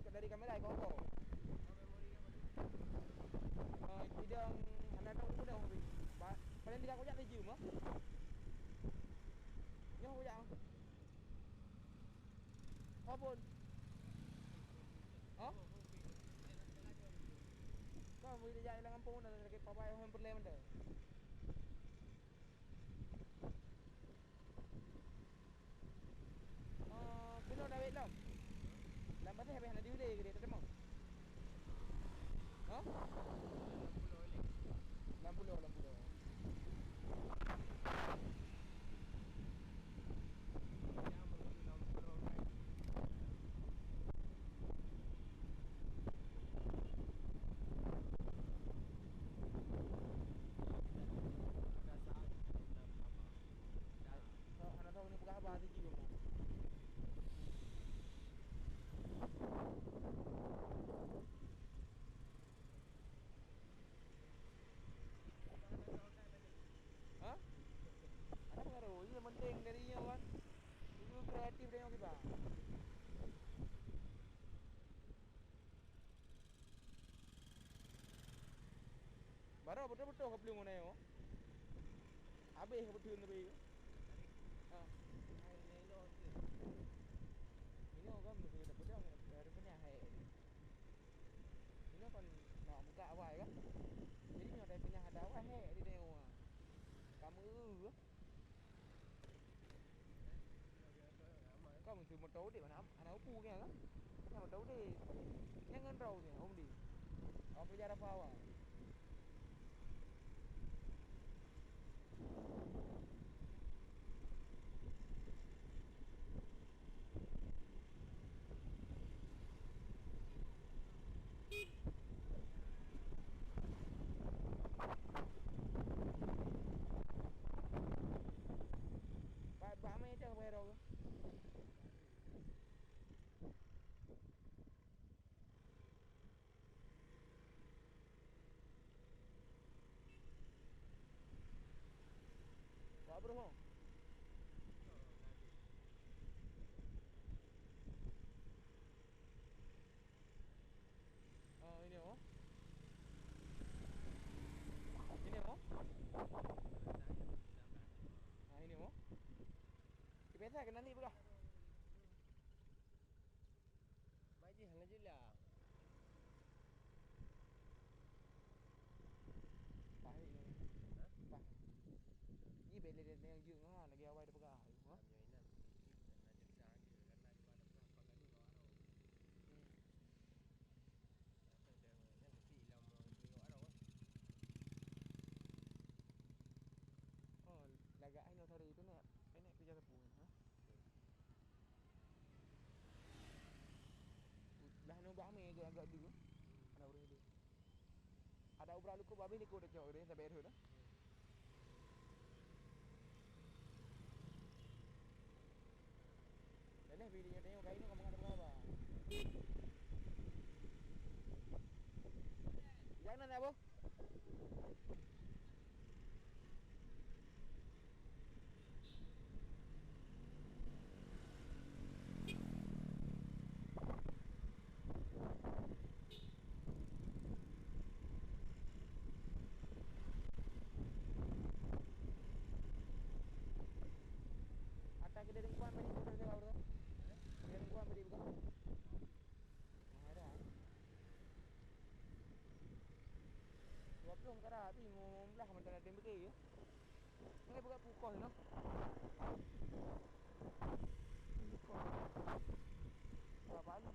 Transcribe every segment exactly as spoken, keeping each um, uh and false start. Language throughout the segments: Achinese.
dari kamera iko ho. Oh, idong hana dong penuh. Ba-, paling tiga kujak tujuh mah. Nyoh kujak. Ho pun. Ha? Kau boleh jadi dalam kampung dan lagi pabai yang perlu mana? Oh, keunoe dawet lom. Lam paséh habéh hana diulée keudeh, tateumeung. Ha? Lam pulo, lam pulo. Hana tho keuneuk peugah haba sijih. Ha? Hana pengaruh. Yang penting dari nyoe kan, itu kreatif dari nyoe kiban. Baroe beutôi-beutôi ka plueng ngon ayo. Habéh ka beuteun tapi. Ha. Inoe kan meusti tapeudong, rupanya hai. Inoe kan nak buka awai kan. Jadi nyoe dah pinah ada awai hai di nyoe. Kamu. Ka meusti moto udép hana, hana upu nyan kan? Hana moto udép. Nyan ngon droe nyan, Om Di. Awak keureuja rapa awak. Ba-, ba mé cang bayar aku. Wak Bro, ho. Oh, ini, oh. Ini, oh. Ah, ini, oh. Biasa kena ni peugah. Mak jih laju lah. Pah ni. Ha? Pah. Ni bela dia yang jeng ha, lagi awai dia peugah. Ha? Kami ingat. Dan ada dah ada, karena ada pada peugah, peugah ni bawa roh. Hmm. Apa dia, yang kecil lah, mau tengok roh, eh. Oh, lagak ai nyoe tadi tu nak. Nenek kerja tepu, ha? Lah nyoe bah mé agak-agak dulu. Ada ureueng dulu. Ada ubra luku babeh liku dah cok deh sampai dah. Dah leh video tengok kain ni kamu ada berapa? Jangan nak, Bos. Ata keude ringkuan beri bukan sewa tu. Keude ringkuan beri bukan. Nah, ada. Dua puluh meukarat, tapi lima belas mantong ada yang beri, ya. Ni bukan pukul, no. Pukul. Berapa ni?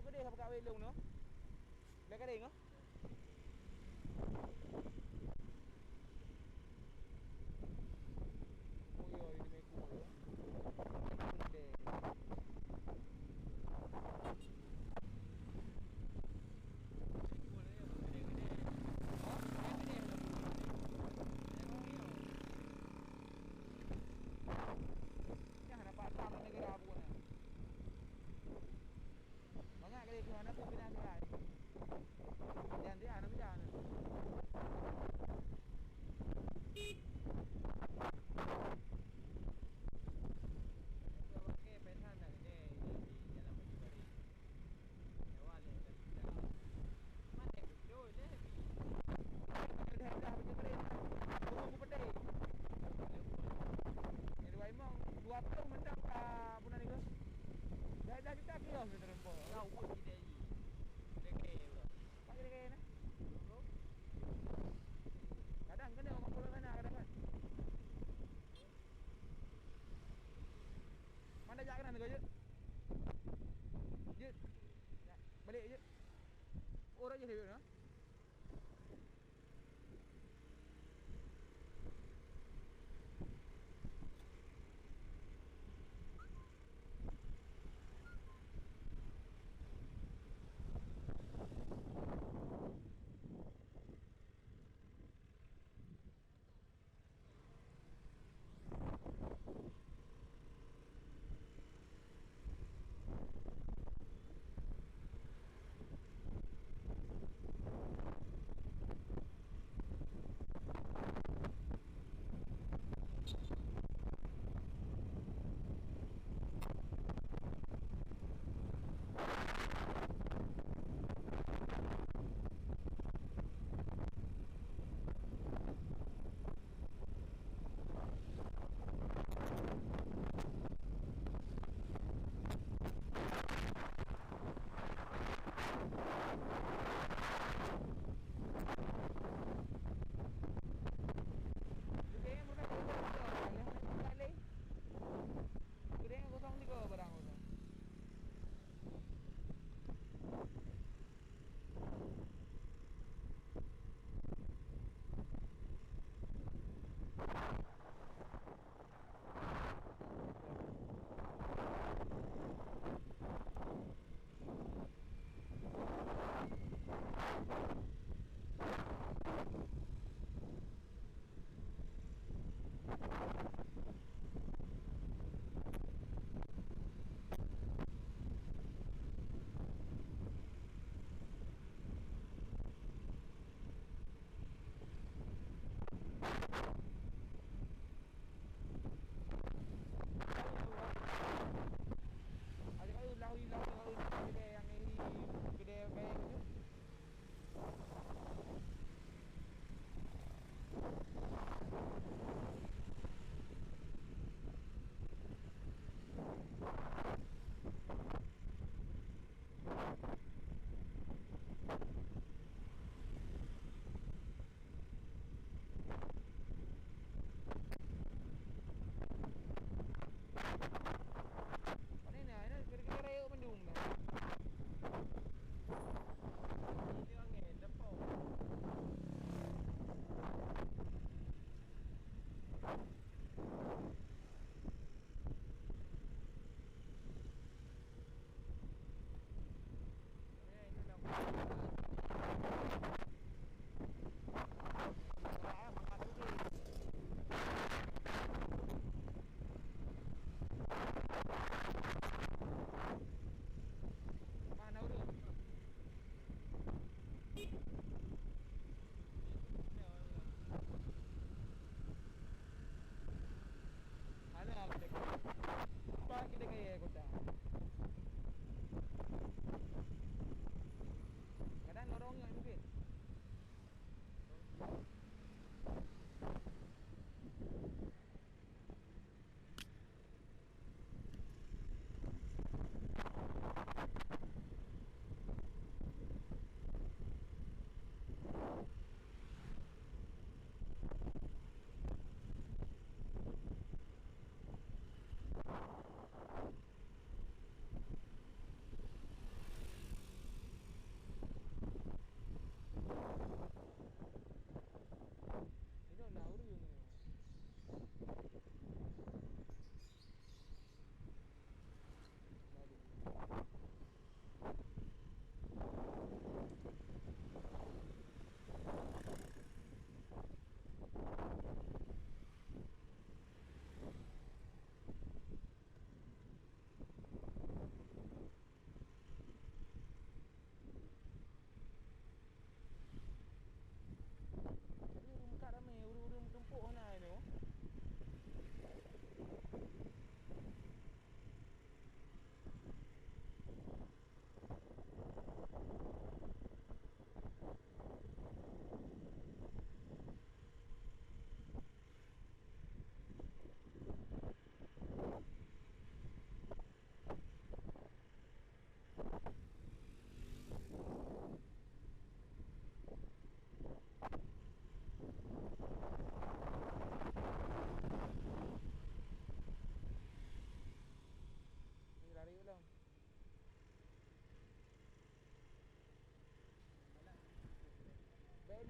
Gede apa kat Welong tu? Dah kering ah? Oh ya, ini meku ya. Gede. Nyan hana padam negara bukan. Banyak kali tu anak tu pindah tu ai. Jangan dia anak macam mana. Pakai pesan nak gede di dalam baju baru. Nyawa leh dah pindah. Mana betul leh. Dah dah baju baru. Tunggu aku petai. Ni dua imong, dua puluh mantap ka bulan ni ke. Dah dah kita kira kita rempok. Kau pun tidak ni. Lagi bro. Pakai lagi nah. Kadang kena orang pulang sana kadang kan. Mana jak kena negara je? Je. Balik je. Orang je dia.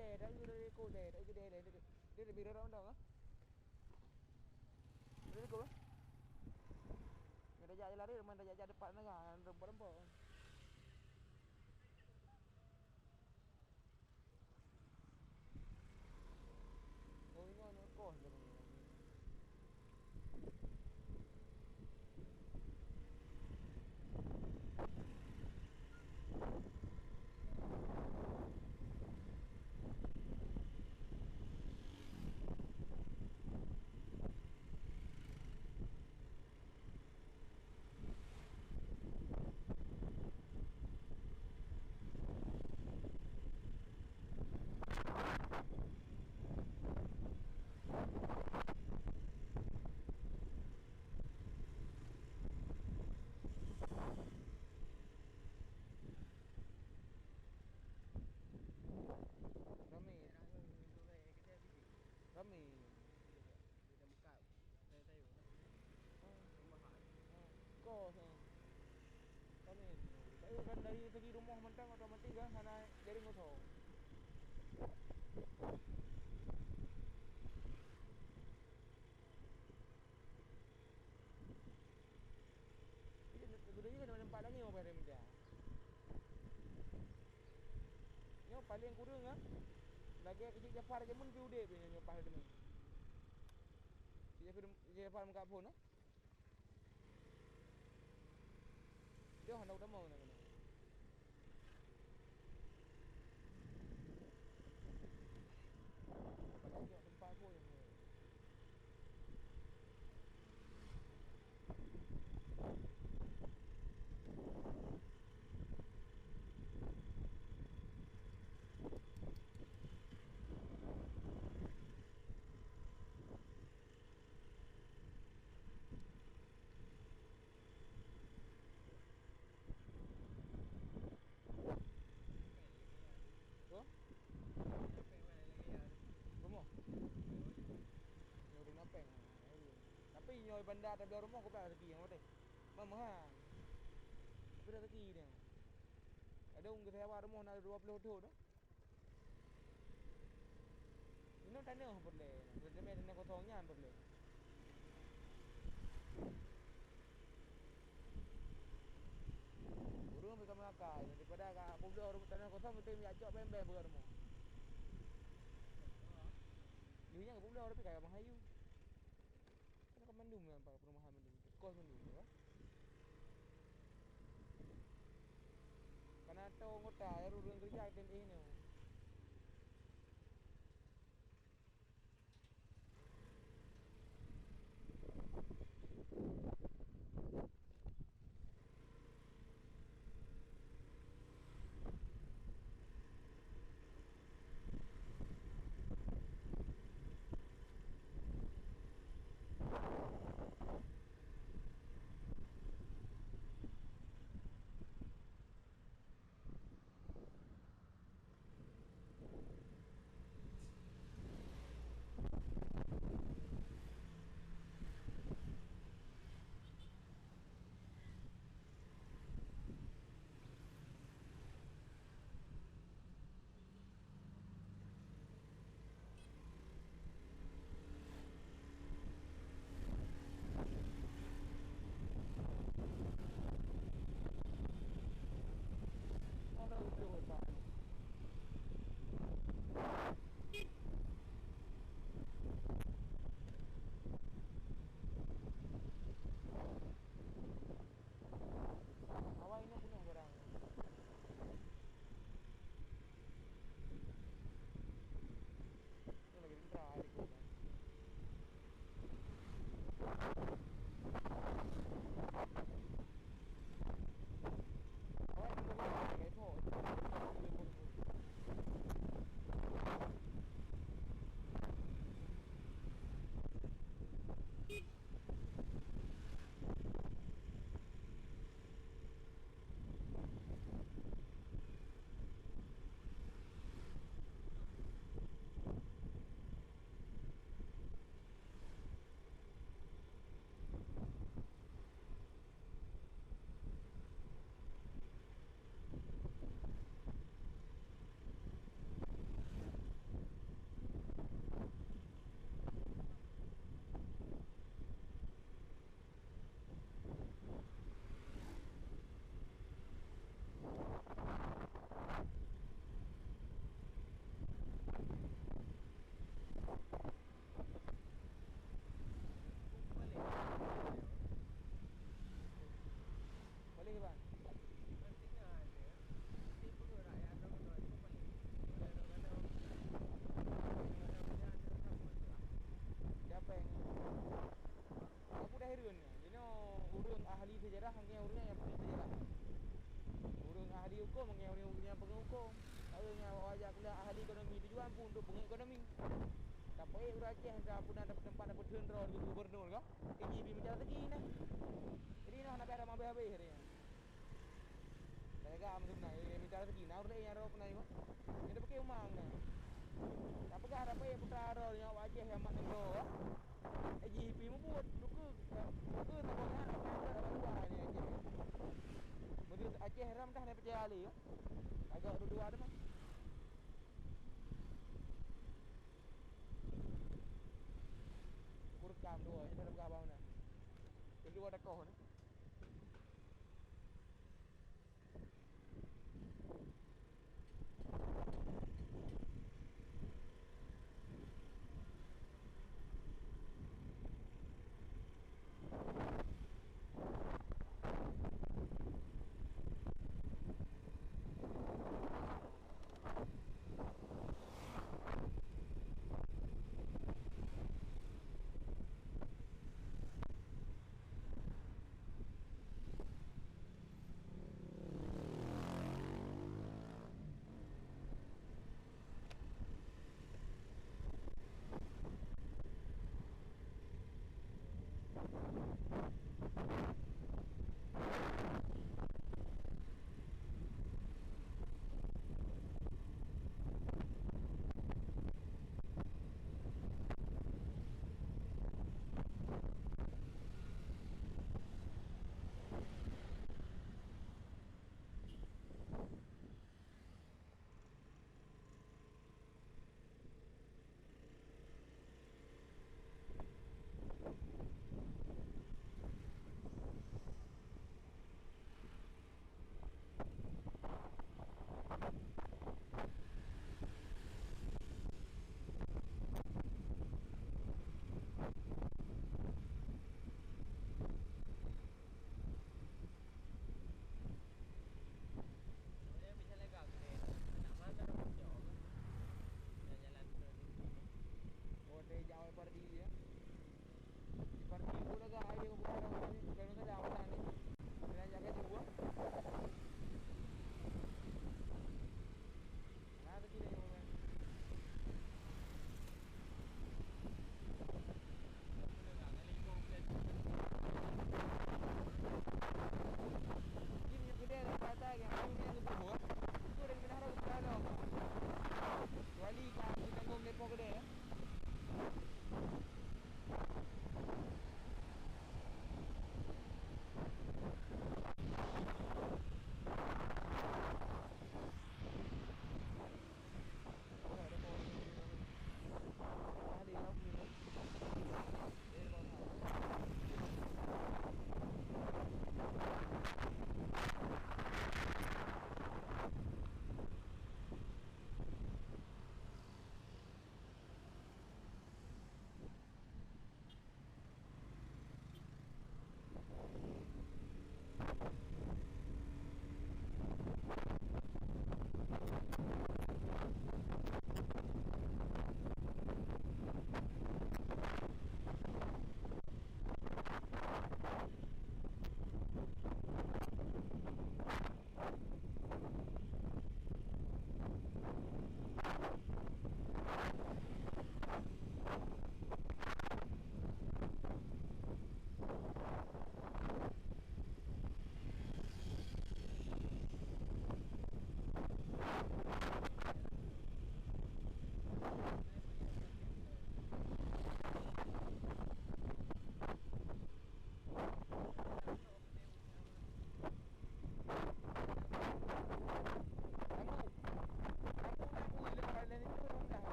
Eh, tak ada ikut deh, tak ada deh, deh, deh, deh, lebih rorong dong, ah. Deh, ikut, ah. Nyoe tajak jalan raya, memang tajak-jak depan tengah, rempok-rempok. Oh, ingat nak kos dah. Ramé. Ramé. Kos, ha. Kan ni, tapi kan dari segi rumoh mantong otomatis kan hana jaring kosong. Jadi, guna juga tempat lagi orang pada minta. Nyoe paling kureueng ah, lagèe Cik Jafar jameun pih udép nyoe, nyoe paih teuma. Cik Jafar, Cik Jafar meukat phôn ah. Jauh hana utamong na keunoe. Padahai jok teumpat phôn. Apa? Rumoh? Nyoe ureueng Napeng. Tapi nyoe banda tabloe rumoh, kupeugah rezeki nyang patéh. Memang. Tapi rezeki nyoe. Kadang geuseuwa rumoh na dua ploh thôn tu. Inoe tanoh peureulèe, teurimong tanoh kosong nyan peureulèe. Ureueng pih ka meulakèe, daripada ka peubloe rumoh tanoh kosong, meusti jak cok beng-beng peugah rumoh. Yue nyan ka peubloe, tapi ka meuhayu. Kan ka mandum nyan, Pak, perumahan mandum. Kos mandum, ya. Kana tho anggota, ya, ureueng keureuja, T N I nyoe. Dah ngon ureueng nyang peugah sejarah. Ureueng ahli huköm ngon ureueng nyang peungeuhuköm. Ureueng nyang awak jak kuliah ahli ekonomi tujuan pun untuk peungeuh ekonomi. Tapi ureueng Aceh entah peue na dapet teumpat dapet teundro di gubernur ka. Iji pi mita rezeki nah. Jadi nah, na payah habéh-habéh dia. Dah jaga meuseunang, eh, mita rezeki nah ureueng nyang rot keunan. Nyan dak pakai umang nyan. Tapeugah rapat putra droe nyoe awak Aceh nyang mat nanggroe, eh, jih pi mubuet, dukeue, dukeue saboh nyan, dukeue saboh dua ni Aceh. Meunyoe Aceh ram dah, dah peucaya lé, eh. Agak dua-dua tu mah. Kurekam dua, ini dah peugah abang dah. Kedua takoh ni. Oh, dari jauh Pardi ya. Di Pardi pun agak air bukan orang ni, bukan orang dah orang ni. Kena jaga juga. Nah, tu kira yang orang. Ini yang gede ada kata yang kau ni yang buat. Itu dari mana orang berada. Wali kan kita ngom Depok gede ya.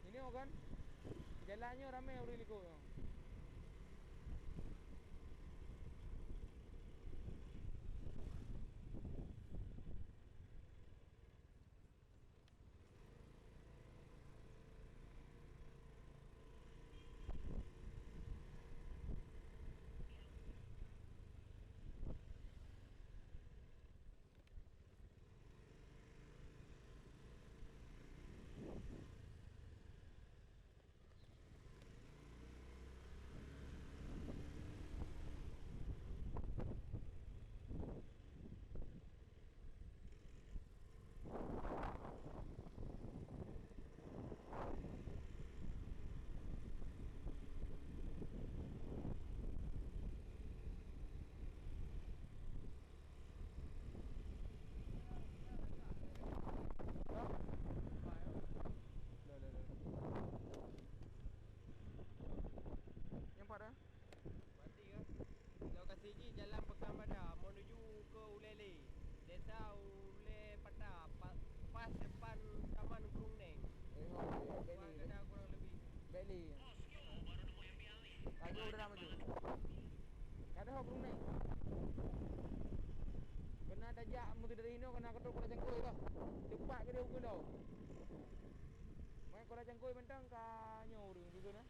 Ini kan jalan nyoe ramé ureueng likot nyoe. Depan Taman Krung Neng. Eh, ho, ya, bèk lé. Ada kurang lebih. Bèk lé. Laju udah lama tu. Kada ho Krung Neng. Kena tajak meuti dari hino kena ketok Kuala Cangkôi kah. Cepat ke dia ukeue tau. Mai Kuala Cangkôi mantong ka nyoe ureueng tu na.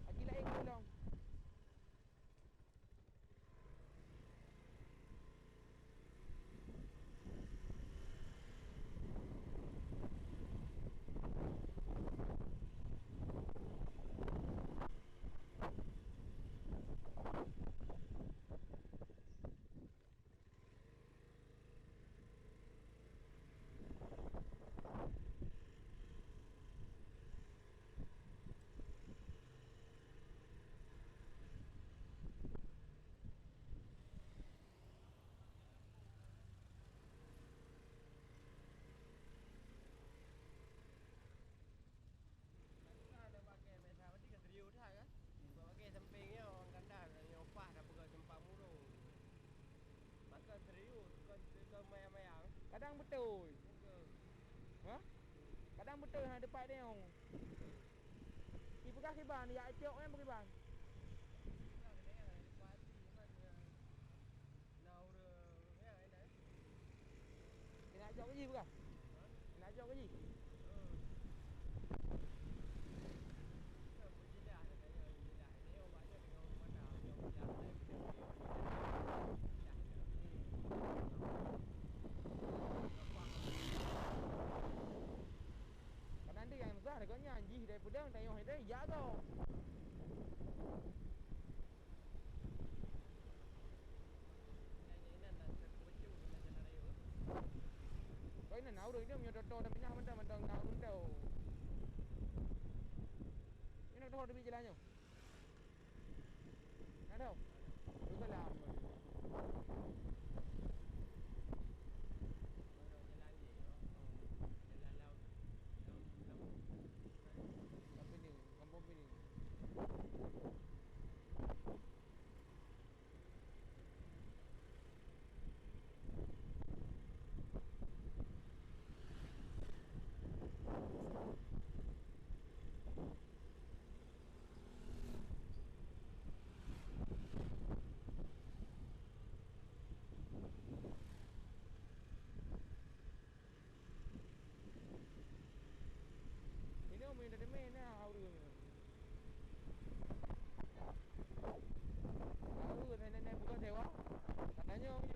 Lagi laén tolong. Ka ada pakai biasa, berarti kan serius dah kan? Hmm. Buat pakai samping ni orang kandang, yang opah dah pegang sempat murung. Maka serius, bukan, bukan mayang-mayang. Kadang beutôi. Betul. Ha? Kadang beutôi hana teumpat dia. Ipeugah kiban, ya cok kan beriban. Ipeugah kena ya, lepas tu kan, ya. Na ureueng, ya, enak, eh. Kena ajok gaji bukan? Ha? Kena ajok gaji? Oh. Kan berjelas dah kaya, jelas. Dia awak je kena mana, dia jelas, dia jelas. Kan nanti yang susah dekat nyan, jih dari Padang, tayong dari jaga. Kau ini nak urut dia punya toto dan penyah mantap mantap nak urut tau. Ini nak tahu lebih jelasnya. Nak tahu? Betul lah. Kampung Pining, Kampung Pining. Ini umi dah demen nah, urut. Urut nenek-nenek bukan sewa. Katanya umi.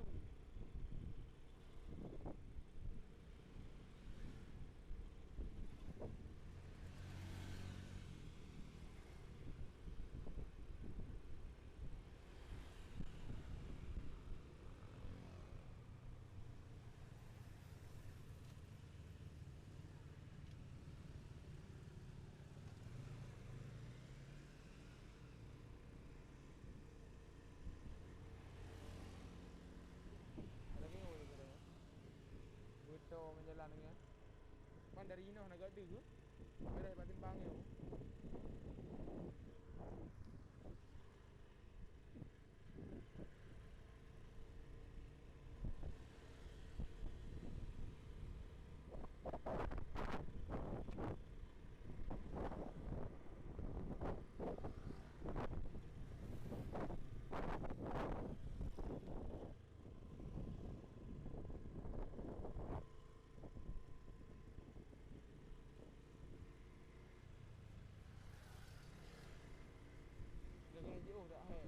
Ada bingung juga dah. Beutôi menjalan dengan. Pan dari inoh nak gak deh. Beres bak timbang nyoe. Jangan jiôh dak hai.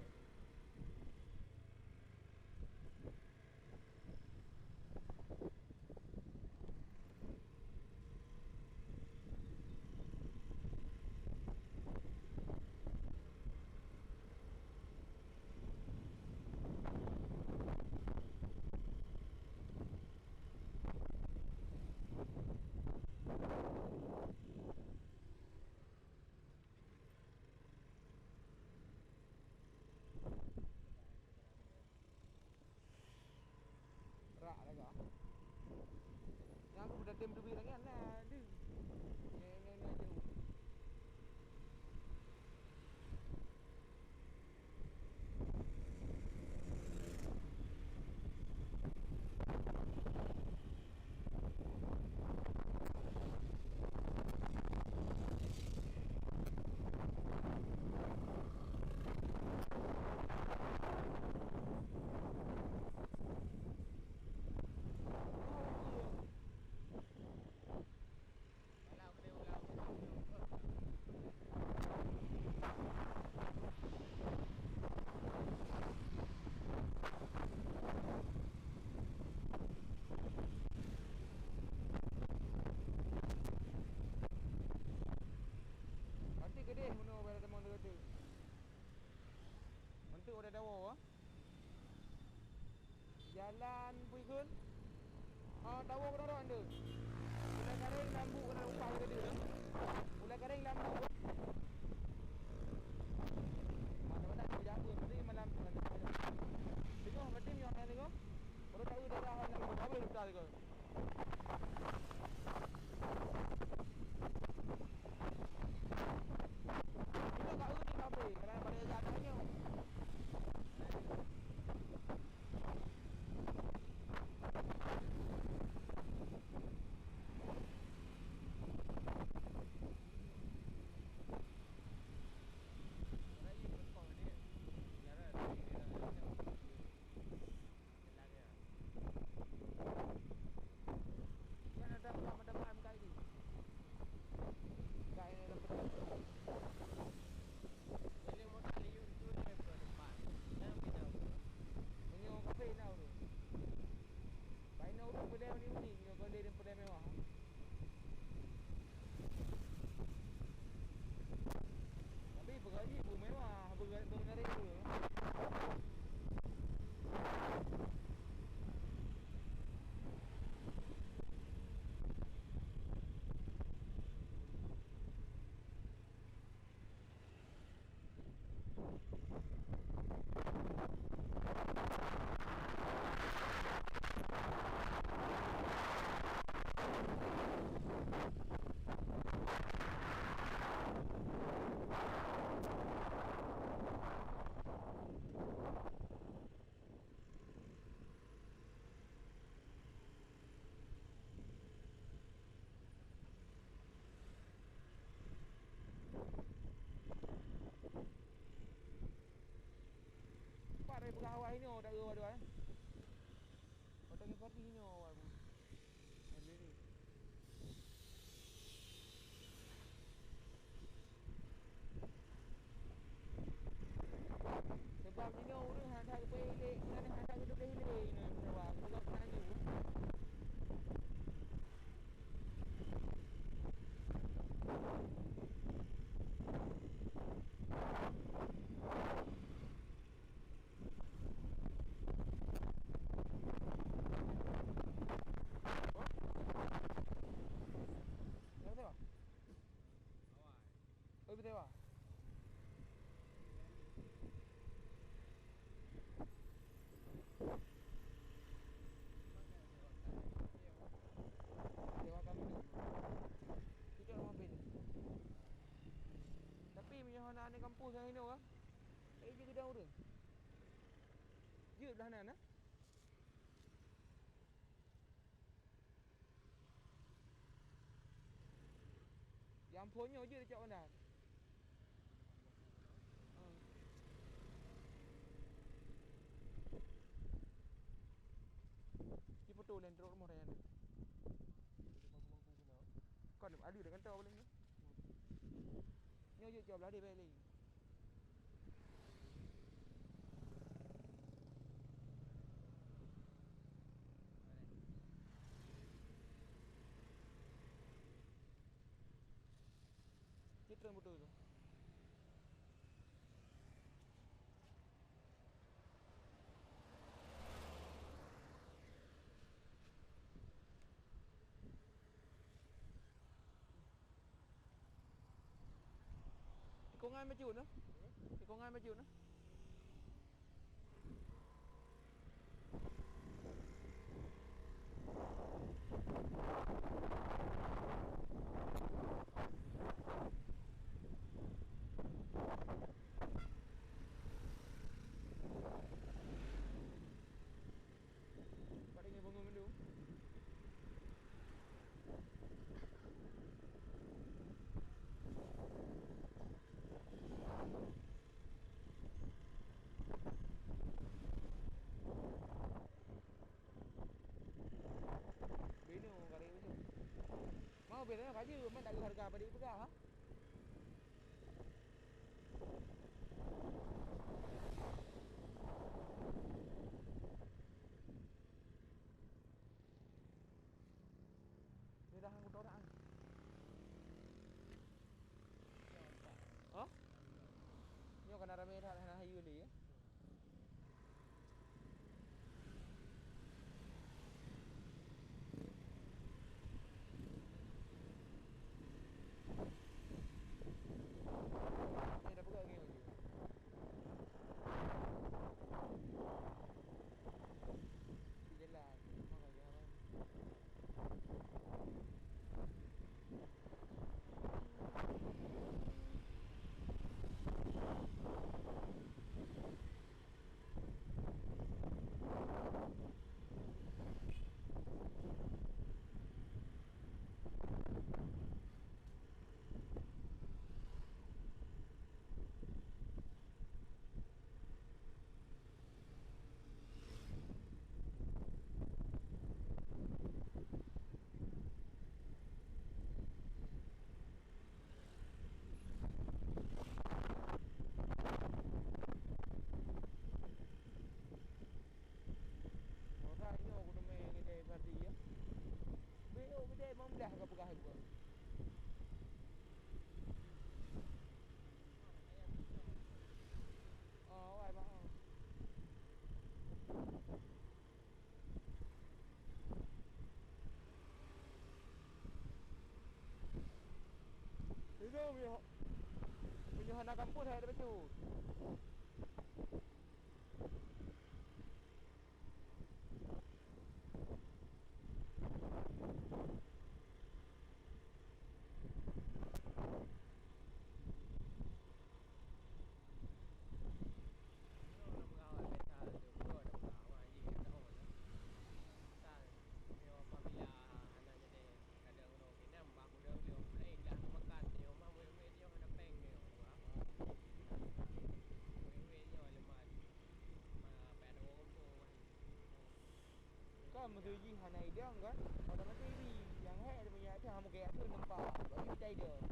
Tem teubiet lagèe nyan lah, deuh. Nyan, nyan, nyan jauh. Pasti keudeh meunoe bak teumon teuka. Mantong udah dawa, ah. Jalan peue kheun? Ah, tawoe keudroe-droe tu. Ulèe Kareng Lambu keunan upah geude, eh. Ulèe Kareng Lambu. Mata-mata aku jago tadi malam tu kan. Tengok berarti nyoh yang tengok. Baru tahu daerah yang apa boleh lepas tu. Itu tak urut kafe, kerana pada jalan nyoh. Meunyoe kafe na ureueng. Bak inoe ureueng peudeh uni-uni, nyoe kon lé peudeh mewah. Tapi peugah jih peue mewah, peugah, peugah ngarek ureueng. Pat dari peugah awai nyoe dak eu waduh, eh. Otak ni pati nyoe awai bu. Ambil ni. Sebab jinoe ureueng hana that geupeu ilek, ureueng hana that geuteupeue ilek inoe, sabab peugah peunajoh. Oi, beutôi, Wak. Dewa kami tu. Tidak mau beli. Tapi meunyoe hana aneuk kampus nyang inoe, eh, jeuet keu ureueng. Jeuet blah nan, nah. Nyang phôn nyoe jeuet cok Banda. Hmm. Ci peutoe lé trok rumoh raya tu. Kon adu deungon tau paléng tu. Nyoe jeuet cok blah deh bèk lé. Cit rang beutôi tu. Tikongan bacut nah. Tikongan bacut nah. Meunyoe, meunyoe hana kampus, hai bacut. Kadang ureueng inong inong bah kudang lé ureueng laén dah makan, nyoe mah wéh-wéh nyoe hana péng nyoe, wah. Wéh-wéh nyoe leumah. Ma, payah nunggu kumpul, wah. Kan meuseuti jih hana idong kan? Otomatis jih nyang hék meunyo ada mungken atu nampak. Bagi kita idong.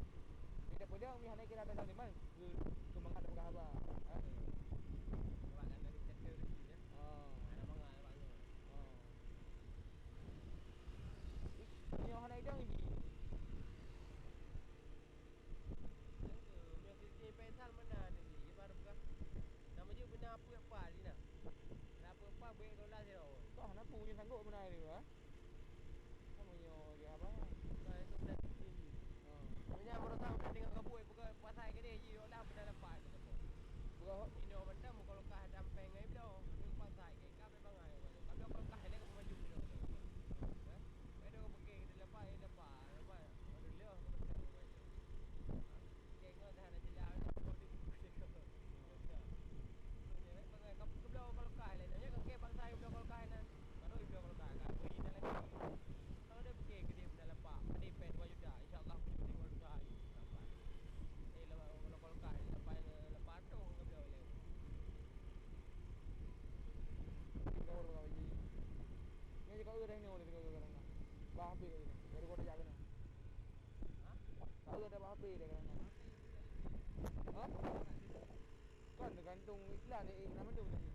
Kita peudong meuhana kira datang di mana? Ke, ke mangat peugah haba. Ha? Awak kan dari center lagi, ya. Oh. Ada mangat awak nyoe. Oh. Nyoe hana idong ini. Nyoe si, si Faisal meunan ni, ibarat kah. Nama je beuna apa apa di na. Beuna apa apa baik dolar sira. Kah na pu je sanggup meunan ni, ha? Kamu nyoe je apa? Kah itu dah sini. Ha. Punya baru tahu dah dengan kabut bukan pasal ke dia, ji dolar beuna lapan ke apa. Bukan. Indo benda muka lokah dan peng ai belo. Pasal ke. Ka memang ai, ka bloe kolkah ilèe ka maju. Ha? Ai dong pike kita lepas, ai lepas, lepas. Aduh, leuh ka maju. Ha? Keng ngon dah nak jelas. Ka bloe kolkah ilèe. Nanya ka keng bangsa bloe kolkah nan. Baru bloe kolkah, ka beri dah lagi. Kalau dia pike ke dia dah lepas, ada pen dua juta. Insya-Allah, dua juta. Eh, lepas, lepas kolkah, lepas, lepas tu ka bloe ilèe. Gaul kau ji. Nyoe jih kau ureueng nyoe, ureueng nyoe. Bah habéh kau nyoe. Baru kau dah jak keunoe. Ha? Kau dah bah habéh dah keunoe. Ha? Kan tergantung iklan, eh, eh, nama tu tadi.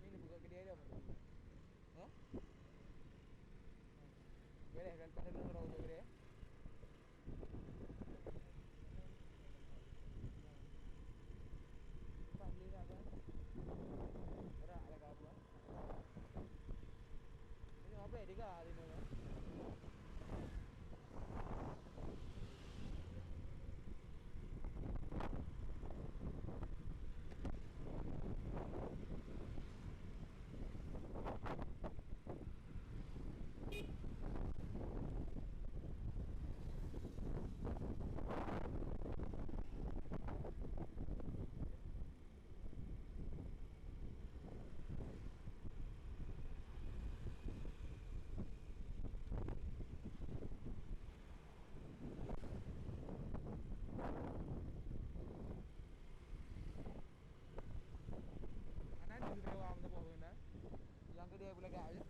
Ini buka kedai dia apa? Hah? Boleh, kan pada nang rau tu boleh. Empat beli dah kan? Berat lah kau buat. Ini apa ya, tiga hari ni kan? Gak je.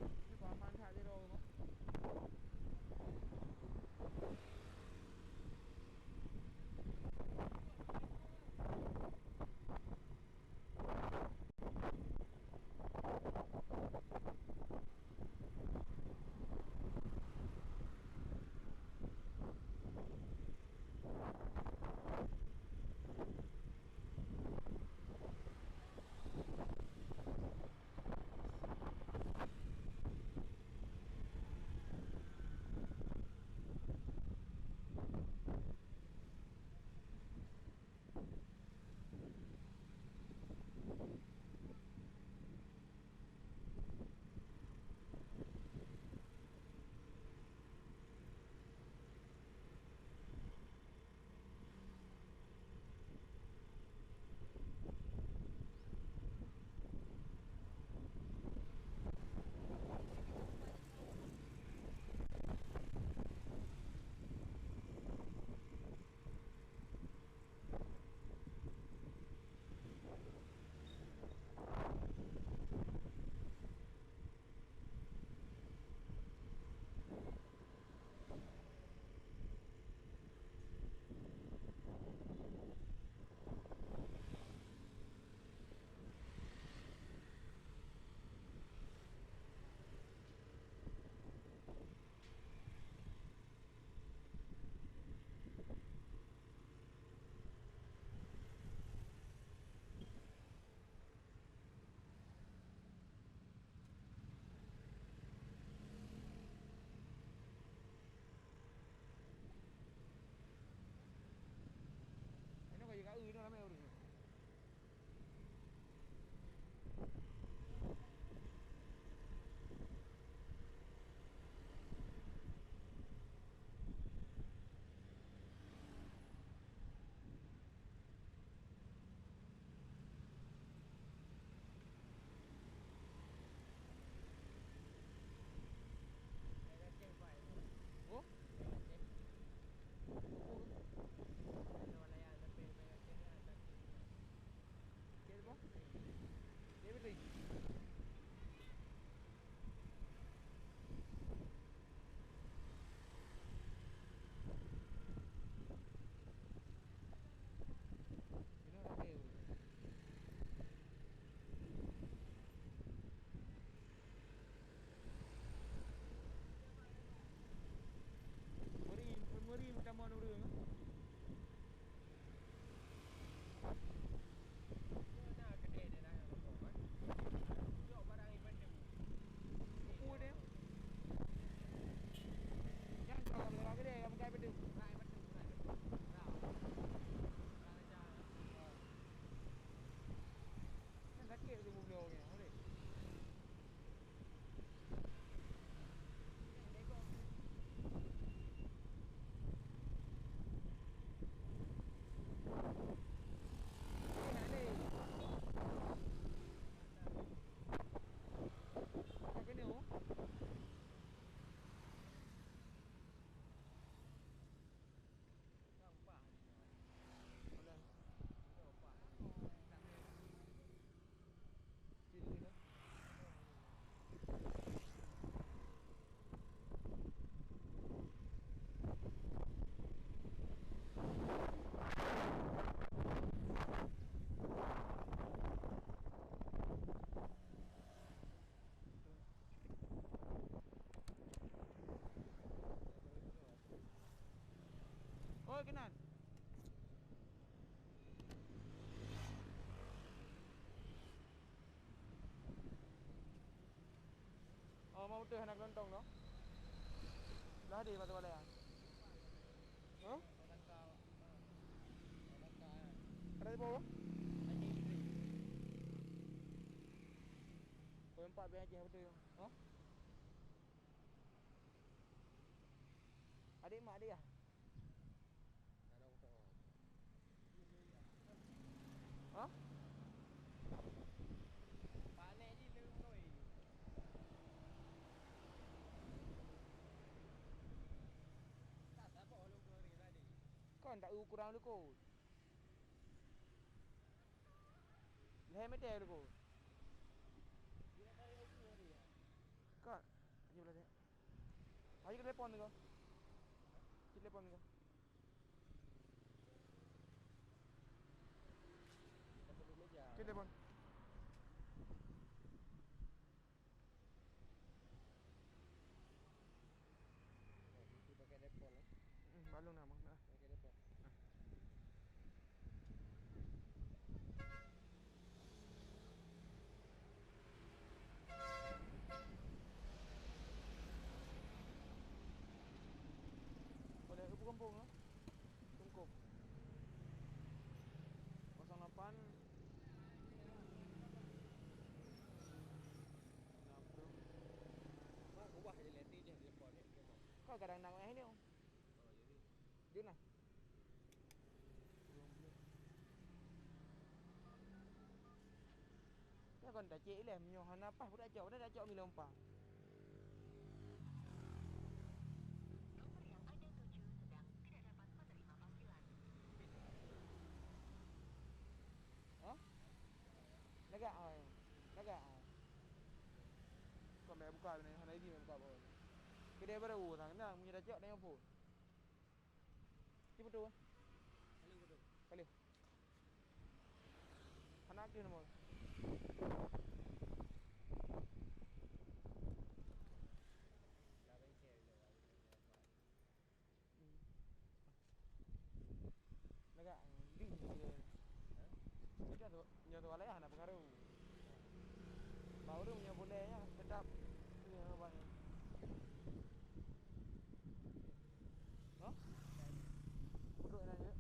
Ini paman hak dia dong. Inoe ka jeuet ka eu inoe ramé ureueng. Oh? Cek boh. Cek beutôi. Inoe ramé ureueng. Meuri, meuri meutamong ureueng. Peue dia? Nyan ka lagèe dia ka meukai beudeueng. Nyan sakét tuboh bloe nyan, boleh. Oi, keunan. Oh, mau beutôi hana keulontong tu. Lah deh batu balai ah. Hah? Ada di bawah? Kau empat biar Aceh beutôi. Hah? Adik mak dia. Hah? Pané jih leueng lôi. Ukurang likot. Lhèe meter likot. Ka, tujoh belas. Ayo ke telepon tu kau. Ke telepon tu kau. Ke telepon. Itu pakai telepon, eh? Hmm, balum nama. Pakai telepon. Boleh ke Pungkong, eh? Tungkop. Kosong lapan. Enam puluh. Wah, ubah je letih je, dia buat dia, dia buat. Kau kadang nak main ni, oh. Oh, jadi. Dia nah. Nyoe kon tacek ilèe, meunyoe hana paih peudak cok, padahal dak cok milông pa. Nomor yang Anda tuju sedang tidak dapat menerima panggilan. Hah? Lagak ai. Lagak ai. Kon meubuka ni, hana izin meubuka bawah. Kedai baru sang nang, meunyoe dak cok, dak nyoe phon. Ci beutôi. Paling beutôi. Paling. Hana aktif nomor. Hmm. Lagak, ding je. Ha? Nyoe tu, nyoe tu walai hana pengaruh. Bak ureueng nyoe boleh ya, tetap. Nyoe abang. Hah? Duduk na je.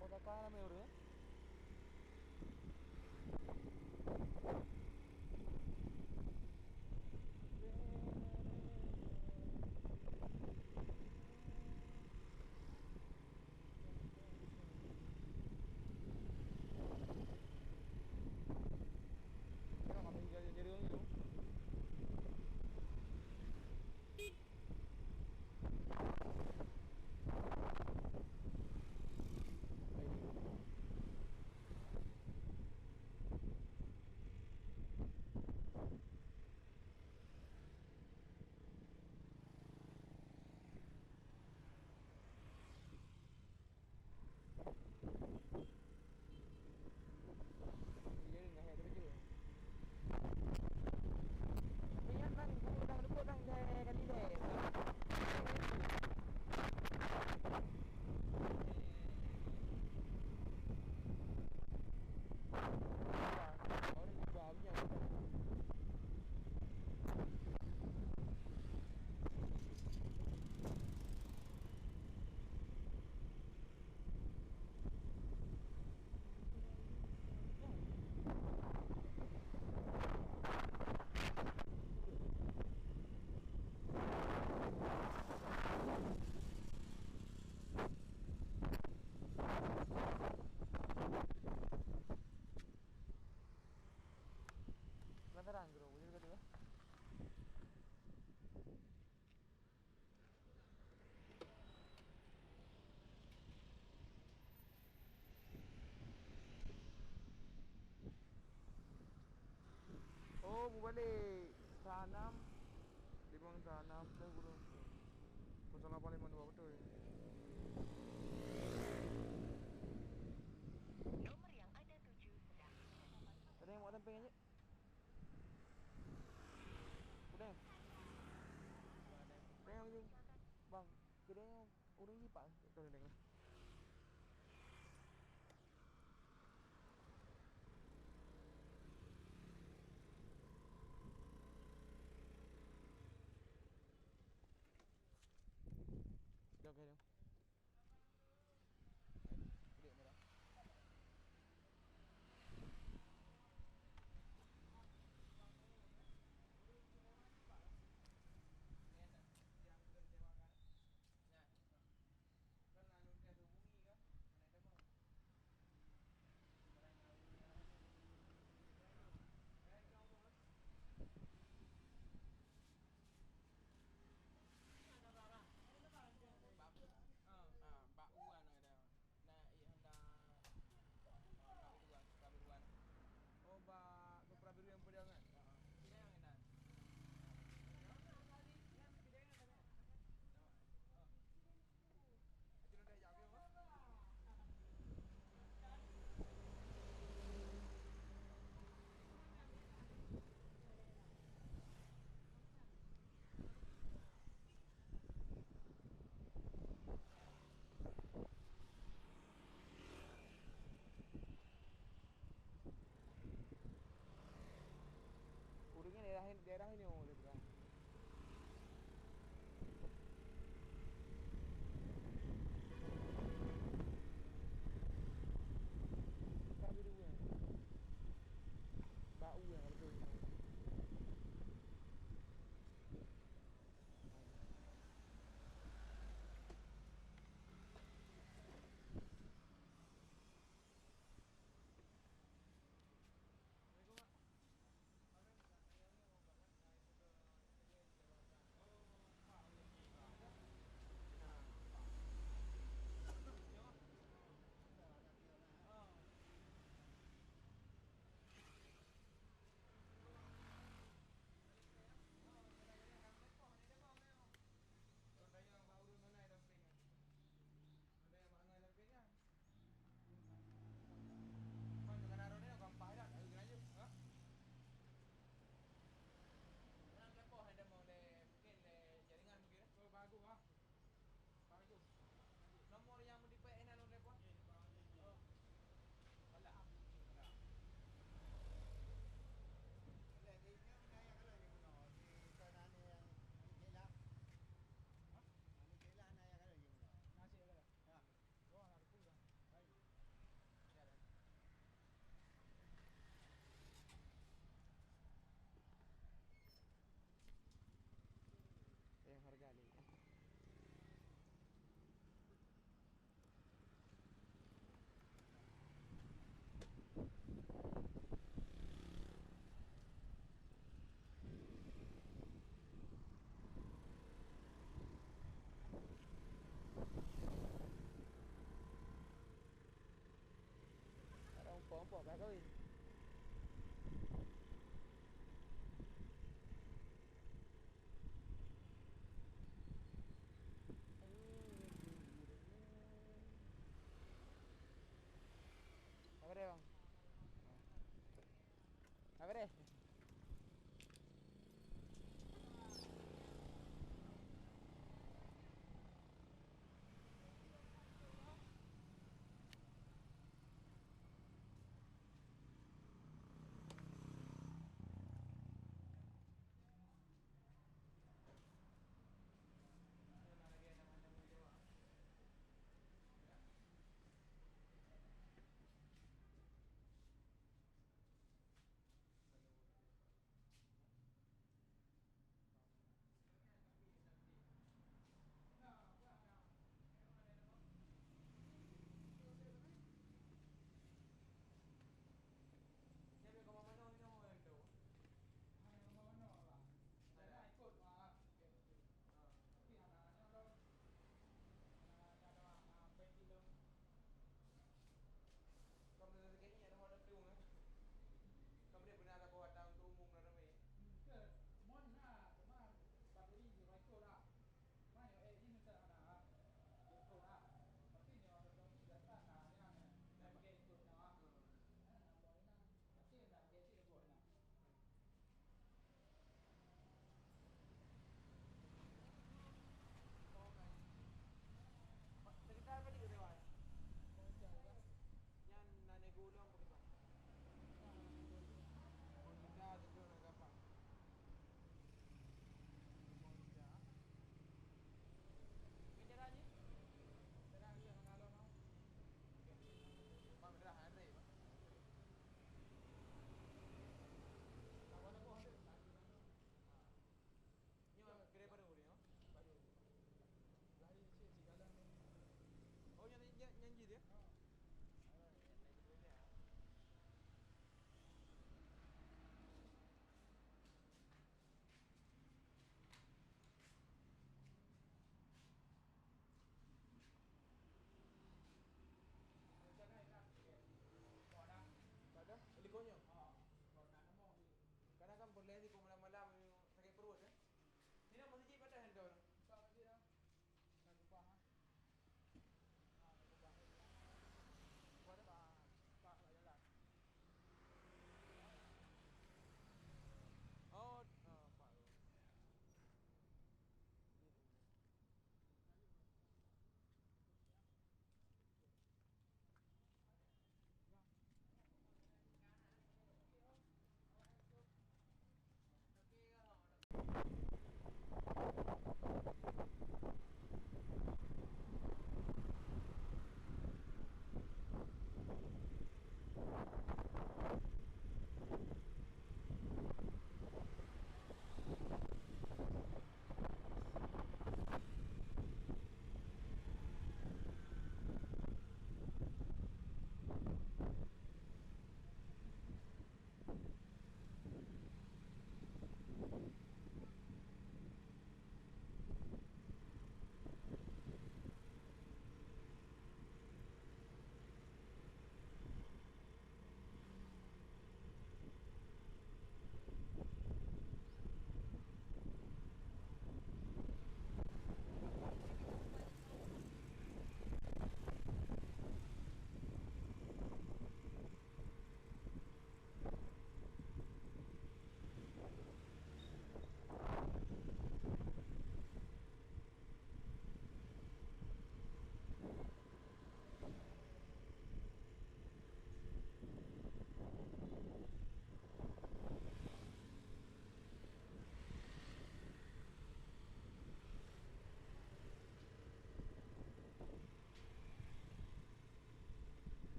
Oh, kakak ramai ureueng, eh? Penasaran, bro, boleh juga tu, eh? Oh, mubalek. Saha nam. Limong saha nam, eh, gurong. Kosong lapan lima dua, betul. Nomor yang Anda tuju sedang. Ada yang mau samping aja? Udah. Udah, udah. Bang, kira ureueng jipak. Tuh, udah. Jauh, jauh. Kompok ka kawin. Apa dia, bang? Apa dia?